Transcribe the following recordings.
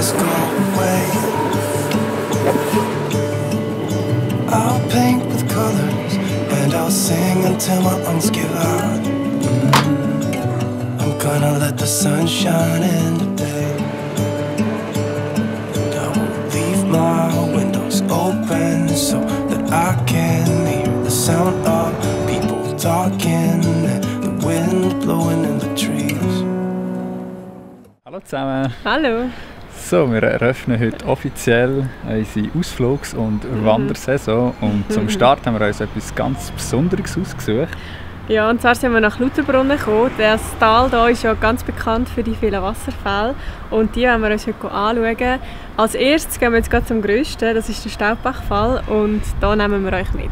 darkness go away. I'll paint with colors and I'll sing until my lungs give out. I'm gonna let the sun shine in today. And I will leave my windows open so that I can hear the sound of people talking and the wind blowing in the trees. Hallo zusammen! Hallo! So, wir eröffnen heute offiziell unsere Ausflugs- und Wandersaison und zum Start haben wir uns etwas ganz Besonderes ausgesucht. Ja, und zwar sind wir nach Lauterbrunnen gekommen. Das Tal hier ist ja ganz bekannt für die vielen Wasserfälle und die wollen wir uns heute anschauen. Als erstes gehen wir jetzt gerade zum grössten, das ist der Staubbachfall und da nehmen wir euch mit.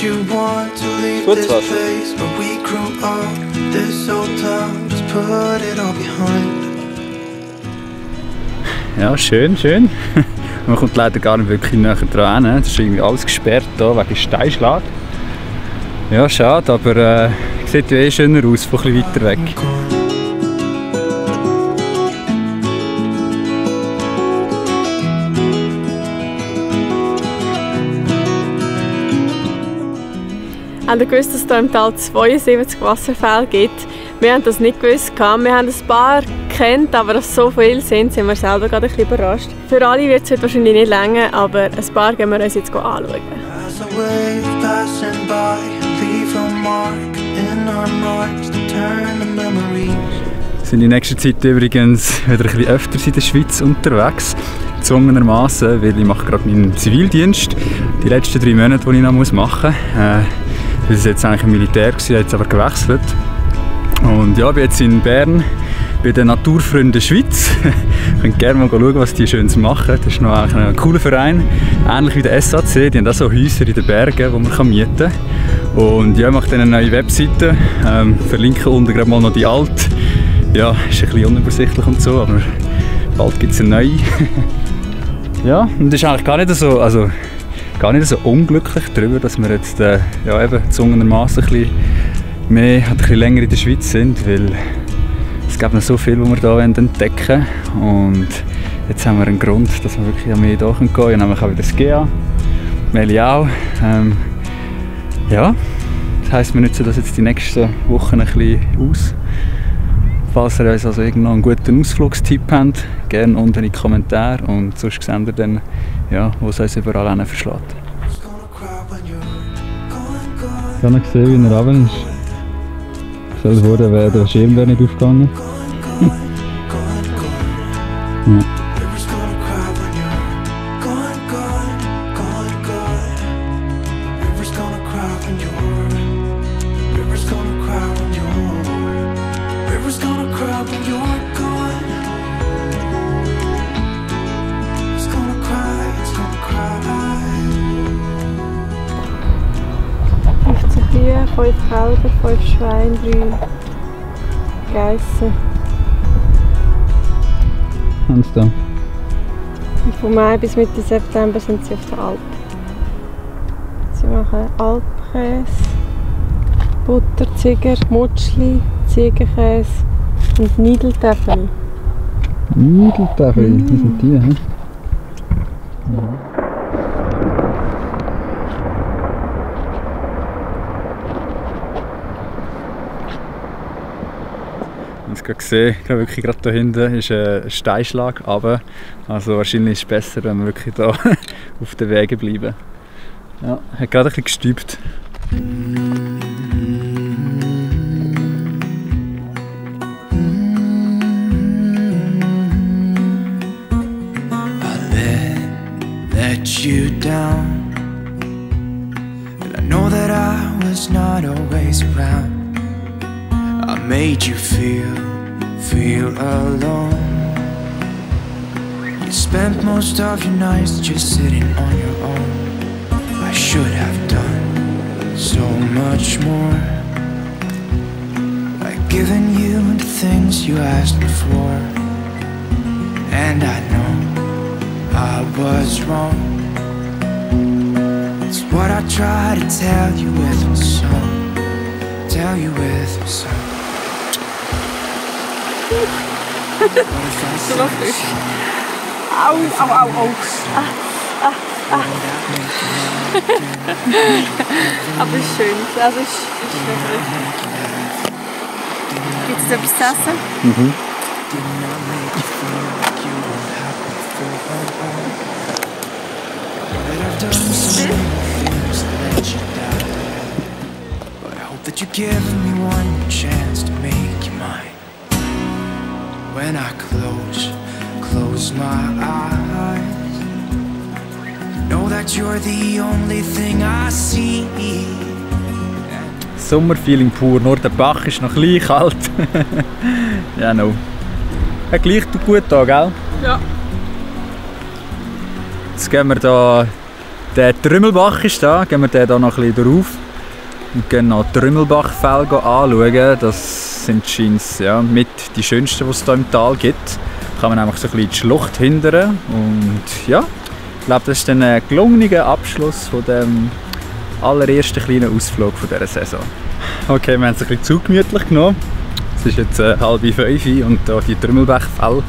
You want to leave this place where we grew up, this old town, just put it all behind. Ja, schön, schön. Man kommt leider gar nicht wirklich näher dran. Das ist irgendwie alles gesperrt hier wegen Steinschlag. Ja, schade, aber sieht ja eh schöner aus, von ein bisschen weiter weg. Habt ihr gewusst, dass es hier im Tal 72 Wasserfälle gibt? Wir haben das nicht gewusst. Wir haben ein paar gekannt, aber dass es so viele sind wir selber gerade ein bisschen überrascht. Für alle wird es heute wahrscheinlich nicht länger, aber ein paar gehen wir uns jetzt anschauen. Wir sind in nächster Zeit übrigens wieder ein bisschen öfter in der Schweiz unterwegs. Gezwungenermaßen, weil ich mache gerade meinen Zivildienst. Die letzten 3 Monate, die ich noch machen muss. Das war jetzt eigentlich im Militär, jetzt aber gewechselt. Und ja, ich bin jetzt in Bern bei den Naturfreunden Schweiz. Ihr könnt gerne mal schauen, was die Schönes machen. Das ist noch ein cooler Verein, ähnlich wie der SAC. Die haben auch so Häuser in den Bergen, die man mieten kann. Und ja, ich mache dann eine neue Webseite. Verlinke unten gerade mal noch die alte. Ja, ist ein bisschen unübersichtlich und so, aber bald gibt es eine neue. Ja, und das ist eigentlich gar nicht so unglücklich darüber, dass wir jetzt ja, eben gezwungenermaßen ein bisschen mehr, ein bisschen länger in der Schweiz sind, weil es gibt noch so viel, was wir hier entdecken wollen. Und jetzt haben wir einen Grund, dass wir wirklich mehr hier gehen können. Nämlich auch wieder das GEA, Meli auch. Ja, das heisst, wir nutzen das jetzt die nächsten Wochen ein bisschen aus. Falls ihr uns also irgendwo einen guten Ausflugstipp habt, gerne unten in die Kommentare und sonst seht ihr dann, ja, wo es uns überall hin verschlägt. Ich habe gesehen, wie er runter ist. Stell dir vor, der Schirm wäre nicht aufgegangen. Ja. Kühe, 5 Kälber, 5 Schweine, 3 Geissen. Und da? Und von Mai bis Mitte September sind sie auf der Alp. Sie machen Alpkäse, Butter, Ziger, Mutschli, Ziegenkäse und Niedeltäfeli. Niedeltäfeli, das sind die, hä? Ja. Ich habe gesehen, wirklich gerade da hinten ist ein Steinschlag runter. Also wahrscheinlich ist es besser, wenn wir wirklich hier auf den Wegen bleiben. Ja, hat gerade ein bisschen gestübt. Let you down, and I know that I was not always around. I made you feel alone. You spent most of your nights just sitting on your own. I should have done things you asked before, and I know I was wrong. It's what I try to tell you with my song, tell you with my song. So lustig. Au, au, au, au. Aber es ist schön. Also es ist wirklich. Gibt es etwas zu essen? Mhm. That you give me one chance to make you mine. When I close my eyes, know that you're the only thing I see. Sommerfeeling pur, nur der Bach ist noch ein bisschen kalt. Ja, no. Ja, gleich tut gut an, gell? Ja. Jetzt gehen wir da, der Trümmelbach ist da, gehen wir den da noch ein bisschen drauf. Und gehen noch die Trümmelbachfälle anschauen. Das sind scheinbar ja, mit die schönsten, die es hier im Tal gibt. Da kann man einfach so ein bisschen die Schlucht hindern. Und ja, ich glaube, das ist dann ein gelungener Abschluss von dem allerersten kleinen Ausflug von dieser Saison. Okay, wir haben es ein bisschen zu gemütlich genommen. Es ist jetzt 4:30 und da die Trümmelbachfälle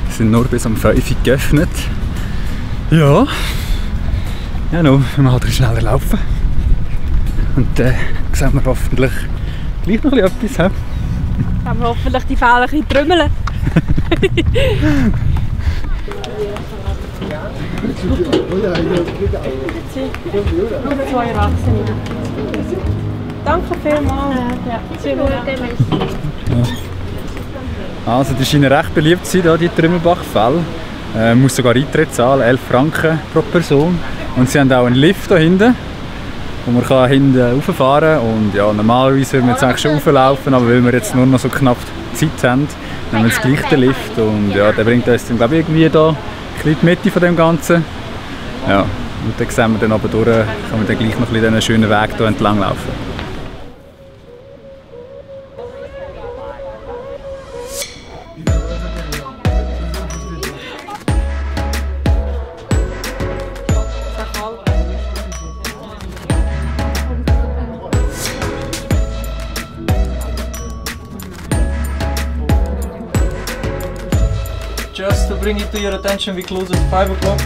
sind nur bis um 5 Uhr geöffnet. Ja, ja, no, wir müssen halt schneller laufen. Und dann sehen wir hoffentlich gleich noch etwas. He? Können wir hoffentlich die Fälle ein bisschen trümmeln. Nur 2 Erwachsene. Danke vielmals. Ja. Also die scheinen recht beliebt zu sein, die Trümmelbachfälle. Man muss sogar Eintritt zahlen, 11 Franken pro Person. Und sie haben auch einen Lift da hinten, wo man kann hinten rauffahren kann. Und ja, normalerweise würden wir jetzt eigentlich schon rauflaufen, aber weil wir jetzt nur noch so knapp Zeit haben, nehmen wir jetzt gleich den Lift. Und ja, der bringt uns dann, glaube ich, irgendwie da in die Mitte von dem Ganzen. Ja, und dann sehen wir dann aber durch, kann man dann gleich noch ein bisschen diesen schönen Weg hier entlang laufen. Just to bring it to your attention, we close at 5 o'clock.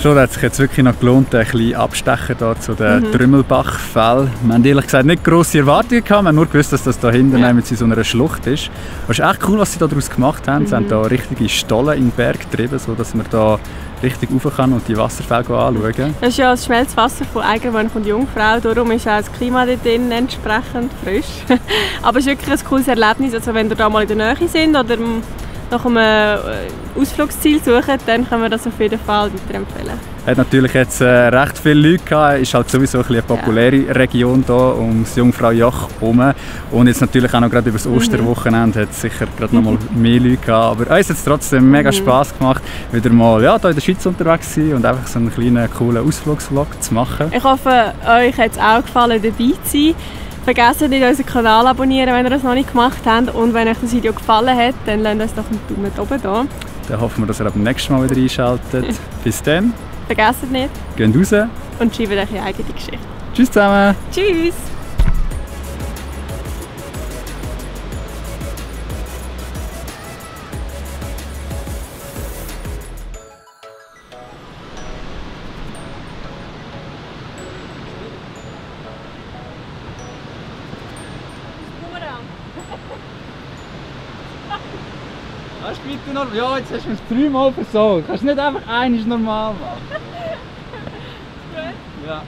Schon, das hat sich jetzt wirklich noch gelohnt, ein bisschen abstechen da zu den Trümmelbachfällen. Wir haben ehrlich gesagt nicht grosse Erwartungen gehabt, wir haben nur gewusst, dass das da hinten in so einer Schlucht ist. Es ist echt cool, was sie da daraus gemacht haben. Sie haben da richtige Stollen in den Berg getrieben, sodass man da richtig rauf kann und die Wasserfälle anschauen. Das ist ja das Schmelzwasser von Eigenmann und Jungfrau, darum ist auch das Klima dort drin entsprechend frisch. Aber es ist wirklich ein cooles Erlebnis, also wenn ihr da mal in der Nähe sind oder nach einem Ausflugsziel suchen, dann können wir das auf jeden Fall weiterempfehlen. Hat natürlich jetzt recht viele Leute gehabt, ist halt sowieso eine populäre Region hier ums Jungfraujoch herum. Und jetzt natürlich auch noch gerade über das Osterwochenende hat es sicher gerade noch mal mehr Leute gehabt. Aber uns hat es trotzdem mega Spass gemacht, wieder mal hier in der Schweiz unterwegs zu sein und einfach so einen kleinen, coolen Ausflugsvlog zu machen. Ich hoffe, euch hat es auch gefallen, dabei zu sein. Vergesst nicht, unseren Kanal abonnieren, wenn ihr das noch nicht gemacht habt. Und wenn euch das Video gefallen hat, dann lasst uns doch einen Daumen oben da. Dann hoffen wir, dass ihr ab dem nächsten Mal wieder einschaltet. Bis dann. Vergesst nicht. Geht raus. Und schreibt euch eure eigene Geschichte. Tschüss zusammen. Tschüss! Hast du bitte noch? Ja, jetzt hast du mich 3 Mal versorgt. Kannst du nicht einfach einmal normal machen? Gut. Ja.